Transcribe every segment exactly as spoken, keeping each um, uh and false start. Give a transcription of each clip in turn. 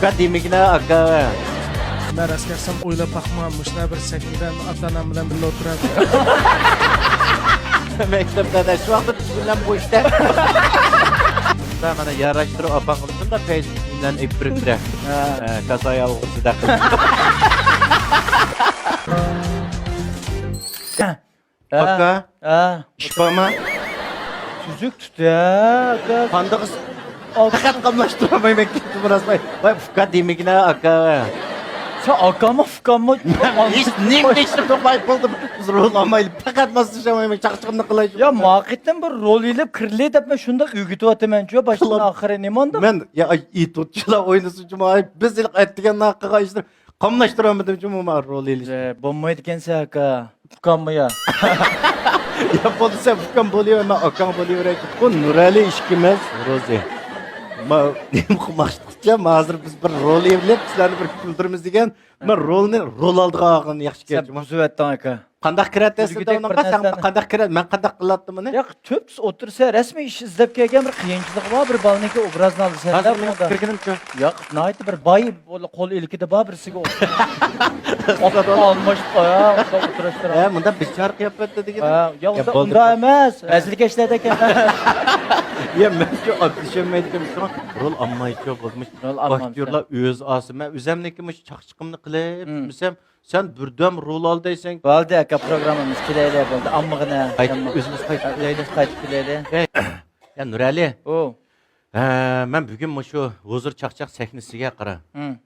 ئۇكا دېمىگىنە، ئاكا. مەن راست گەپسەم ئويلاپ باقمىغان، مۇشۇنداق بىر سەھنىدە ئاتا-ئانام بىلەن بىللە ئولتۇرۇپ. مەكتەپتە شۇ ۋاقىتتا بىز بىلەن بوشتا. مانا ياراشتۇرۇپ ئاپاڭغا بىلدىم-دە، پەيزى كىيىملەرنى ئېلىپ بېرىپ بېرە. ھە. ھە، كاسايا ئوغرىسىدەك قىلىپ. ھە. ئاكا، ھە. ئىش بارمۇ؟ تۈزۈك تۇت، ھە، ئاكا. قاندىقى؟ ئاكا. پەقەت قاملاشتۇرالمايمەن، كەتتىم راستلاي. ۋاي، ئۇكا دېمىگىنە، ئاكا. سەن ئاكامۇ، ئۇكاممۇ؟ ھېچ نېمە دېيىشنى بىلمەي بولدۇم. بىز رول ئالمايلى، پەقەت ماسلىشالمايمەن، چاقچىقىمنى قىلاي. يا، ما قېتىم بىر رول ئېلىپ كىرلى دەپ مەن شۇنداق ئۆگىتىۋاتىمەنچۇ، باشتىن ئاخىرى نېمانداق؟ مەن، يا، ئاي، ئېيتىۋاتچىلا ئوينىسۇنچۇ، ما، بىز ھېلىقى ئەتىگەن قىلغان ئىشلار قاملاشتۇرالمىدىمچۇ، ما رول ئېلىش. ئە، بولمايدىكەنسەن، ئاكا. ئۇكاممۇ يا؟ يا بولسا ئۇكام بولۇۋەر، مەن ئاكاڭ بولۇۋېرەي. بۇ نۇرئەلى ئىككىمىز، روزى. ما، نېمە قىلماقچى؟ ما ھازىر بىز بىر رول ئېلىپ، سىلەرنى بىر كۈلدۈرىمىز دېگەن. مەن رولنى رول ئالدىغا ئالغىنى ياخشى سەن كەتتى. بۇزۇۋەتتىڭ، ئاكا. قانداق كىرەتتى ئەسلىدە ئۇنىڭغا؟ سەن قانداق كىرە-، مەن قانداق قىلاتتىم ئۇنى؟ ياق، تۈپسىز ئوتتۇرىسى رەسمىي ئىش ئىزدەپ كەلگەن بىر قىيىنچىلىقى بار، بىر بالىنىڭكى ئوبرازىنى ئالدى سەن. ھازىر مېنىڭ كىرگىنىمچۇ؟ ياق، ناھايىتى بىر باي، قول ئىلكىدە بار بىرسىگە ئوخشاش. ئالماشتۇق، ھە، ئوتتۇراشتۇرۇپ. ھە، مۇنداق بىچارە قىياپەتتە دېگىن. ھە، يا، يا، ئۇنداق، بولدى. ئۇنداق ئەمەس. ھە. ھەزىلكەشلەردەك ئەمەس. يا، مەنچۇ ئاپلىشالمايدىكەنمەن، شۇڭا رول ئالمايچۇ بولدىمۇ. رول ئالمامسەن. ئاكتيورلار ئۆزى ئالسا، مەن ئۆزەمنىڭكى مۇشۇ چاقچىقىمنى قىلىپ، مم. دېسەم، سەن بىردەم رول ئال دەيسەن. بولدى، ئاكا، پروگراممىمىز كېلەيلى، بولدى، ئالمىغىنە. قايتىپ، ئۆزىمىز قايتىپ كېلەيلى. ئۆزىمىز قايتىپ كېلەيلى. ھەي. يا، نۇرئەلى. ئۇ. ھە، مەن بۈگۈن مۇشۇ ھۇزۇر چاقچاق سەھنىسىگە قارا. ھىم.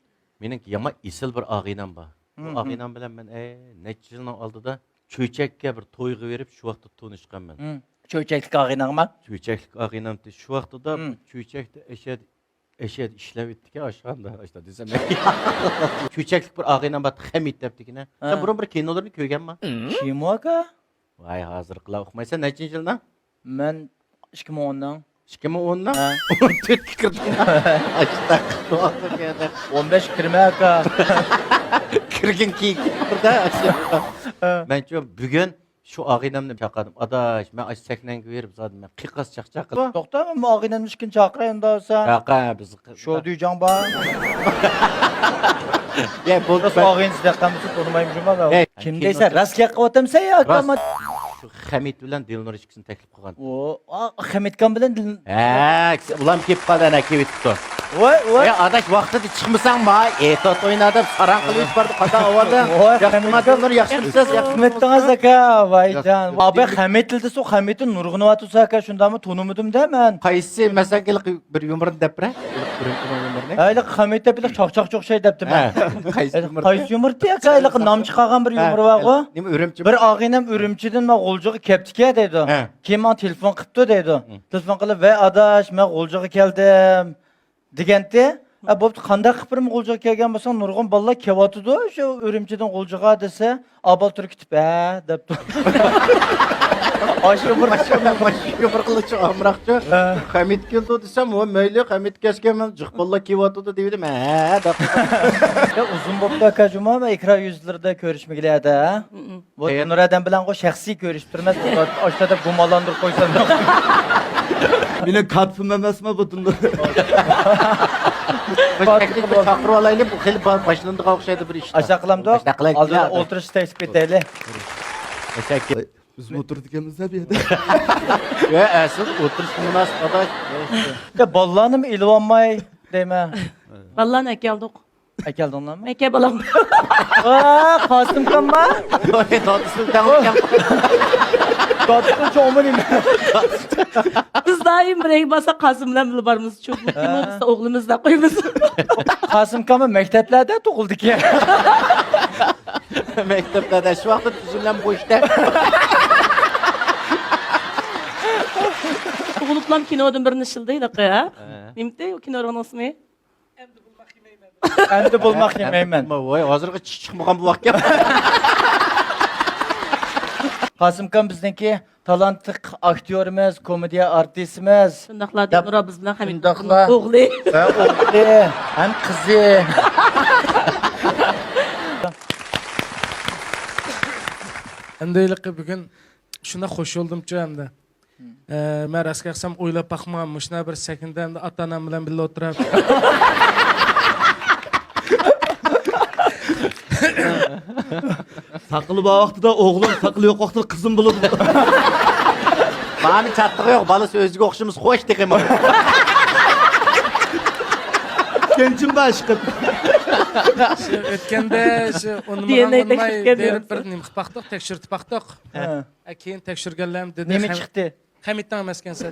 مېنىڭ يامان ئېسىل بىر ئاغىنەم بار. بۇ ھىم، ھىم. ئاغىنەم بىلەن مەن، ئەي، نەچچە يىلنىڭ ئالدىدا چۆچەككە بىر تويغا بېرىپ، شۇ ۋاقىتتا تونۇشقان مەن. ھىم. چۆچەكلىك ئاغىنەڭما؟ چۆچەكلىك ئاغىنەم، شۇ ۋاقتىدا ھىم. بۇ چۆچەكتە ئەشەدە، ئەشەدە ئىشلەۋېتىدىكەن، ئاشخانىدا، ئاشتا دېسەم. چۆچەكلىك بىر ئاغىنەم بار، خەمىت دەپتىكىنە. ھە. سەن بۇرۇن بىر كىنولىرىنى كۆرگەنما؟ كىم ئۇ، ئاكا؟ ۋاي، ھازىرقىلار ئۇقمايسەن، نەچچىنچى يىلدا؟ مەن ئىككى مىڭ ئوننىڭ. ئىككى مىڭ ئوننىڭ؟ ھە. ئون تۆتكە كىردىڭ. ئاشتا. ئون بەشكە كىرمە، ئاكا. كىرگىن كېيىن كىردە. ھە. مەنچۇ بۈگۈن شۇ ئاغىنەمنى چاقىردىم. ئاداش، مەن ئاشۇ سەھنەڭگە بېرىپ زادى مەن قىيقاس چاقچاق قىلدىم. توختا، مەن ئاغىنەمنى ئىككىنچى چاقىراي ئەمدى دېسەم. ياق، بىز شودۇيجاڭ بار. يا، بولدى، بىز ئاغىنىسى دەپ قالمىسا تونۇمايمىز جۇما. كىم دەيسەن، راست گەپ قىلىۋاتامسەن يا، ئاكام؟ شۇ خەمىت بىلەن دىلنۇر ئىككىسىنى تەكلىپ قىلغان. ئۇ، ئا، خەمىتكام بىلەن دىل- ھە، ئۇلام كېلىپ قالدى، ئەنە كېلىۋېتىپتۇ. ۋاي، ۋاي. ئەي، ئاداش، ۋاقتىدا چىقمىساڭ، ما، ئېتوت ئوينا دەپ ساراڭ قىلىۋېتىپ باردى، قانداق ئاۋازدا؟ ۋاي، ياخشىمۇ، خەمىتكام. دىلنۇر، ياخشىمۇسىز؟ ياخشىمۇ. خەمىتكىڭىز ئاكا، ۋايجان. ئاباي، خەمىت دېسە، خەمىتنى نۇرغۇنىۋاتىسۇ ئاكا، شۇنداقمۇ، تونۇمىدىم-دە مەن. قايسى، مەسىلەن، بىر يۇمۇرنى دەپ بېرە. ئۈرۈمچىنىڭ يۇمۇرىنى. ھە، ھېلىقى خەمىت دەپ ھېلىقى چاقچاقچى ئوخشاي دەپتىمەن. ھە، قايسى يۇمۇر؟ قايسى يۇمۇر دېدى ئاكا، ھېلىقى نام چىقارغان بىر يۇمۇر بارغۇ. نېمە، ئۈرۈمچى؟ بىر ئاغىنەم ئۈرۈمچىدىن ماڭا غۇلجىغا كەپتىكەن دەيدۇ. ھە. كېيىن ماڭا تېلېفون قىپتۇ دەيدۇ. ھە. تېلېفون قىلىپ، ۋەي ئاداش، مەن غۇلجىغا كەلدىم دېگەنتى. ھە، بوپتۇ، قانداق قىلىپ بىرمۇ غۇلجىغا كەلگەن بولساڭ، نۇرغۇن بالىلار كېلىۋاتىدۇ شۇ ئۈرۈمچىدىن غۇلجىغا دېسە، ئابال تۈركۈتۈپ، ھە دەپتۇ. ئاشۇ بىر، ماشۇ بىر قىلىچ ئامراقچۇ. ھە. خەمىت كېلىدۇ دېسەم، ۋە مەيلى، خەمىت كەچكەن مەن جىق بالىلار كېلىۋاتىدۇ دېۋىدىم، ھە دەپ. يا، ئۇزۇن بوپتۇ ئاكا جۇما، مەن ئېكران يۈزلىرىدە كۆرۈشمىگىلى ھەدە، ھە؟ بۇ نۇرئادەم بىلەن شەخسىي كۆرۈشۈپ تۇرىمىز، ئاشتا دەپ گۇمانلاندۇرۇپ قويسام. مېنىڭ كاتىپىم ئەمەسمۇ بۇ دۇندا. بىر تەكلىپ بىر چاقىرىپ ئالايلى، بۇ خېلى با-، باشلىنىدىغان ئوخشايدۇ بىر ئىش. ئاشۇنداق قىلامدۇق؟ باشلاپ قىلايلى. ئالدىدا ئولتۇرۇش تەكلىپ ئېتەيلى. تەشەككۈر. بىزمۇ ئولتۇرىدىكەنمىز-دە بۇ يەردە. يا، ئەسلىدە ئولتۇرۇشقا مۇناسىپ ئاداش. يا، بالىلارنىمۇ ئېلىۋالماي دەيمەن. بالىلارنى ئەكەلدۇق. ئەكەلدىڭلارمۇ؟ ئەكە بالام. ۋا، قاسىمكامما؟ ۋاي، دادىسىنى تەڭلىكەن. دادىسىنى چوڭمۇ دېمە. بىز دائىم بىرەيگە بارساق قاسىم بىلەن بىللە بارمىز. چوڭ، ھە. بىزدە ئوغلىمىز دەپ قويىمىز. قاسىمكامما مەكتەپلەردە تۇغۇلدىكەن. مەكتەپلەردە شۇ ۋاقىتتا تۈزۈملەم بوشتا. تۇغۇلۇپلام كىنودىن بىرنى ئىشلىدى، ھېلىقى، ھە؟ ھە. نېمىتى ئۇ كىنونىڭ ئىسمى؟ ئەمدى بولماق يېمەيمەن. ۋاي، ھازىرغىچە چىقمىغان بۇ ئاكام. قاسىمكام بىزنىڭكى تالانتلىق ئاكتيورىمىز، كومېدىيە ئارتىسىمىز. شۇنداقلا دىلنۇر بىز بىلەن ھەمىدنىڭ ئوغلى. ھە، ئوغلى ھەم قىزى. ئەمدى ھېلىقى بۈگۈن شۇنداق خوش بولدۇمچۇ ئەمدى. ئە، مەن راست گەپسەم ئويلاپ باقمىغان، مۇشۇنداق بىر سەھنىدە ئەمدى ئاتا-ئانام بىلەن بىللە ئولتۇرۇپ. ساقىلى بار ۋاقتىدا ئوغلۇم، ساقىلى يوق ۋاقتىدا قىزىم بولىدۇ. مانا چاتىقى يوق، بالىسى ئۆزىگە ئوخشىمىسا خوش تېخىمۇ. كەنجىم بار ئىشقىپ. شۇ ئۆتكەندە شۇ ئۇنىمىغان دى ئېن ئەي ئۇنىماي تەكشۈرگەن بېرىپ بىر نېمە قىلىپ باقتۇق، تەكشۈرتۈپ باقتۇق. ھە. ئە، كېيىن تەكشۈرگەنلەرمۇ دېدى، نېمە خەم-، چىقتى؟ خەمىتىڭ ئەمەسكەنسەن.